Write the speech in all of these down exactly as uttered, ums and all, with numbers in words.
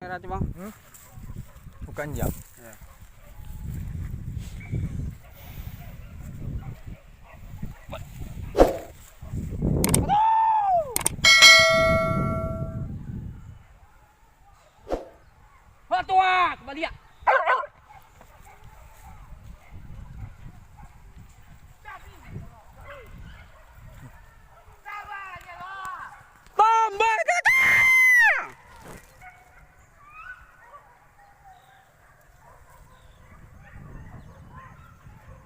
Merah tu, Bang. Hmm? Bukan jam. Ya. Wah, tu, ah, kembali, ah. Tambah, Caca!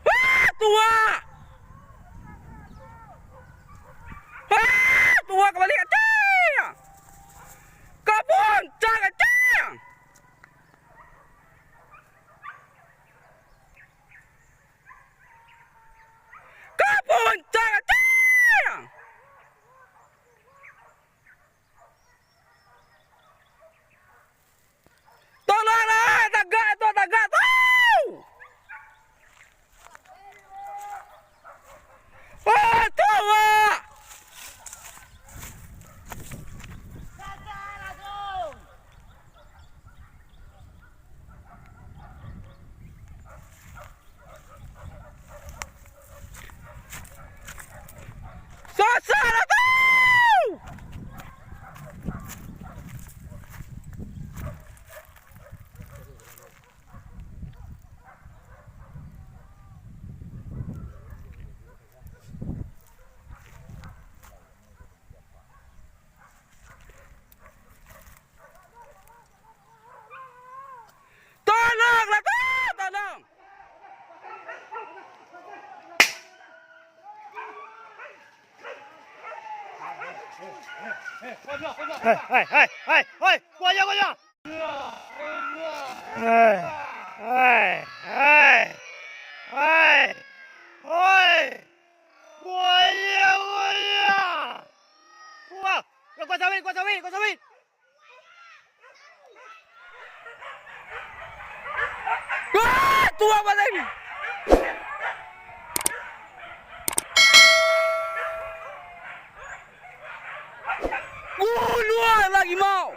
Ah, tuak! Ah, tuak ka baliak, Caca! Ka puncak, Caca! Ka puncak, Caca! Tolonglah, tagak tu, tagak tu! Ah, tu, ah! Sasalah tu! Tolonglah, tolong, tolong! Hei, hei, hei, hei, hei, buaya, buaya! Hei, hei, hei, hei, hei, buaya, buaya! Wah, kuah sawit, kuah sawit, kuah sawit! Wah, tuak baliak ni. Guluah lagi mau.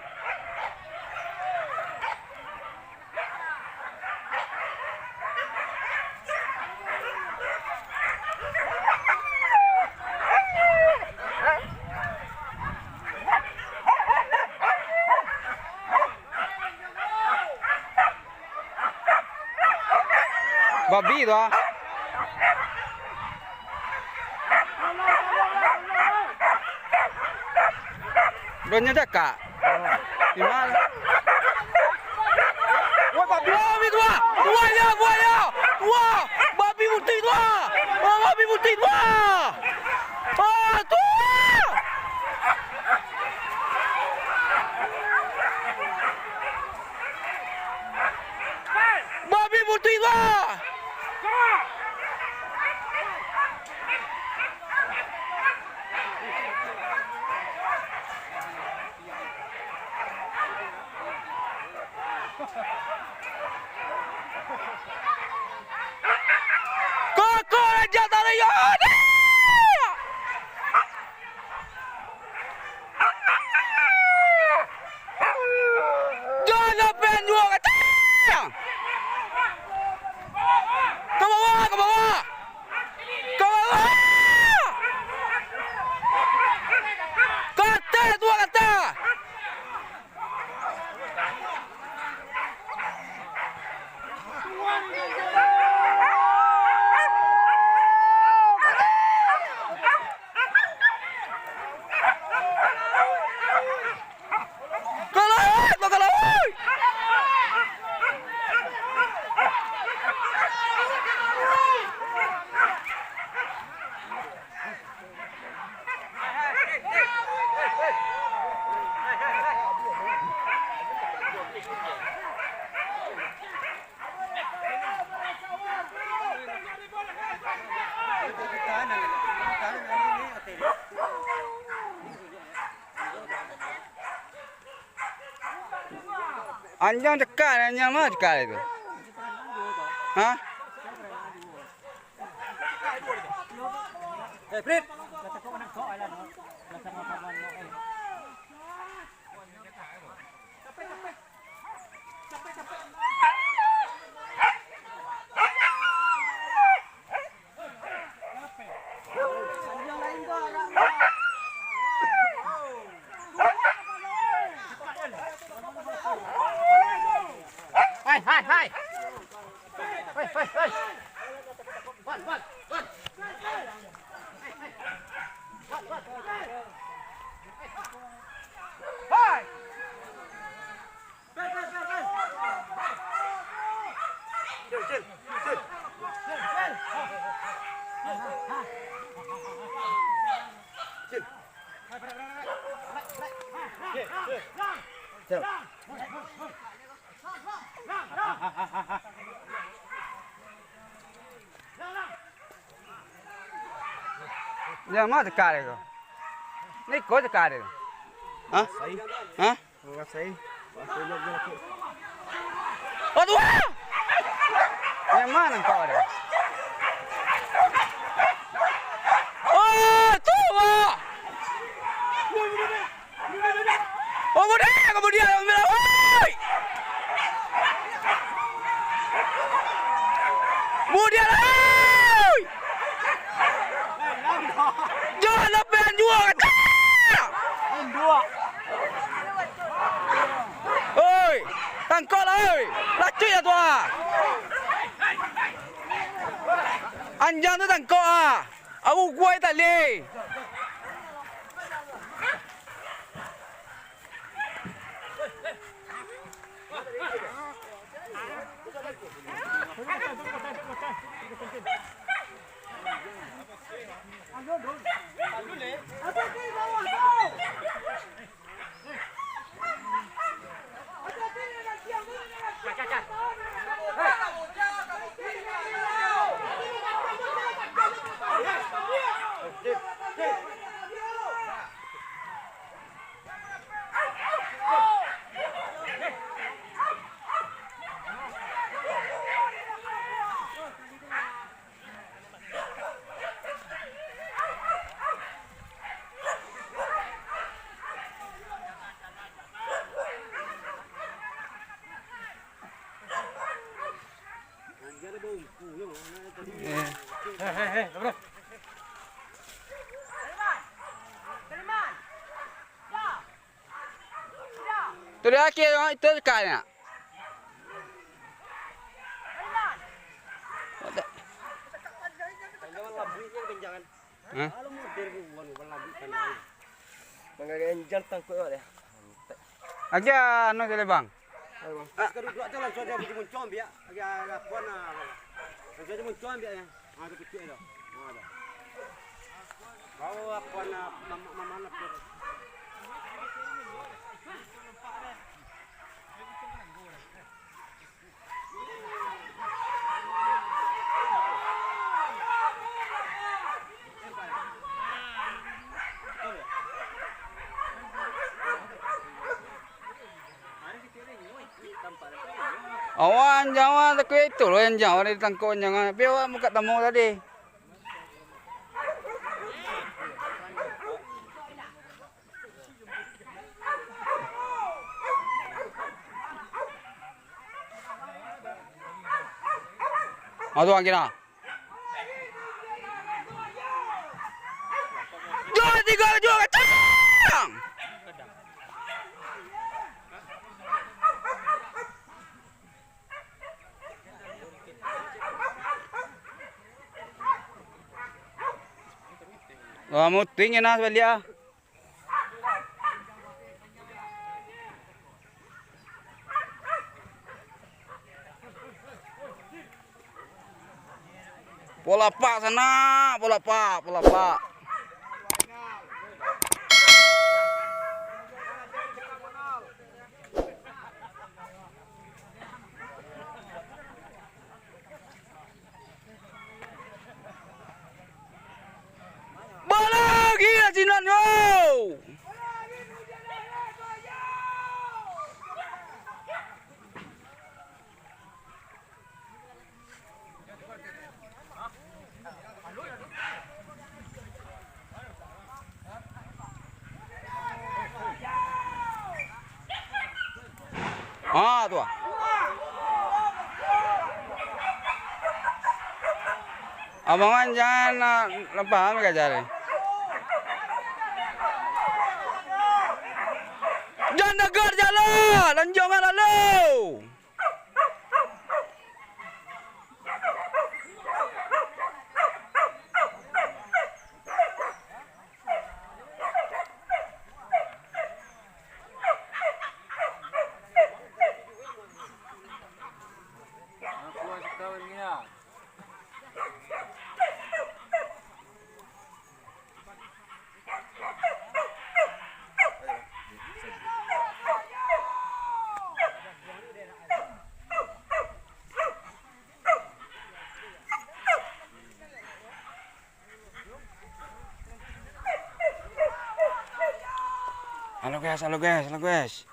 Babi tu, ah. Donyo cakak. Timal. Wah, babi. Wah, babi tu, ah. Wah, ya, wah, ya. Wah, babi putih tu, ah. Wah, babi putih tu, ah. Ah, tu, ah. Babi putih tu, ah. Koko Raja Tarian! Jangan sampai jual, kacang! Ka bawah, ka bawah! Ka bawah! Ka ateh, tuak, ka ateh! Ka lauik, ka lauik! Anjang cekak, anjang mah cekak itu. Hah? Eh, Frit. Jan ma teka dek ko. Ni ko teka dek ko. Hah? Hah? Menguasai. Aduh, ah! Yang mana kau ada? Oh, tu, ah! Oh, mudah, kemudian, woi! Mudah, woi! Jangan lapeh anjua, kacau! Oi, tangkoklah, oi! Lacuik lah tu, ah! Anjang tu tangkok, ah! Aku kuat tali! Tu dia akhir itu dekat nak. Hah? Manggaganjang tangkok awak deh. Aja anu tadi, Bang. Ayo, Bang. Sekarang duduk aja langsung aja bagi muncung biak. Aja lakuan lah. Langsung aja muncung biak ya. Ah, tu kecil tu. Ah, dah. Bawa apa nak mamak-mamak nak. Awan, jangan takut itu loh, yang jangan ditangkap, jangan. Tapi awak muka tamu tadi. Masuak kira. Dua, tiga, dua, kacang! Wah, muting ya, nah, baliak ah. Bola pak sanak, bola pak, bola pak. Balagi lah sinan yo! Ha, tu ah. Abang Wan, jangan nak lepas ambil kajar ni. Jangan dagar jalan, lanjongkan lalu. Halo guys, halo guys, halo guys.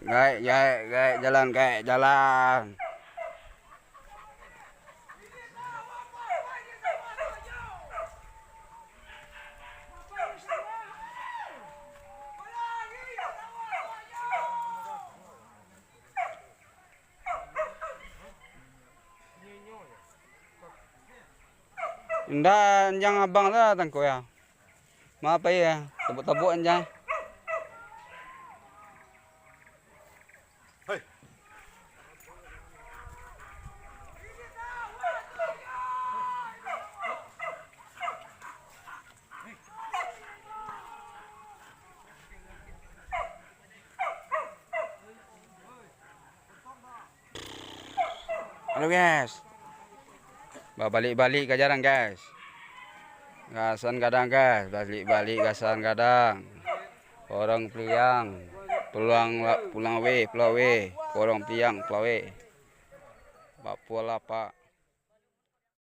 Gaek, gaek, gaek jalan, gaek jalan. Indak, anjang abang lah tangko ya. Maaf ai ya, tabuk-tabuk anjang. Halo guys. Babalik-balik ka jarang guys. Gasan gadang guys, balik-balik gasan gadang. Korong piliang, pulang pulang weh, pulang weh. Korong piliang, pulang weh. Bapual apak.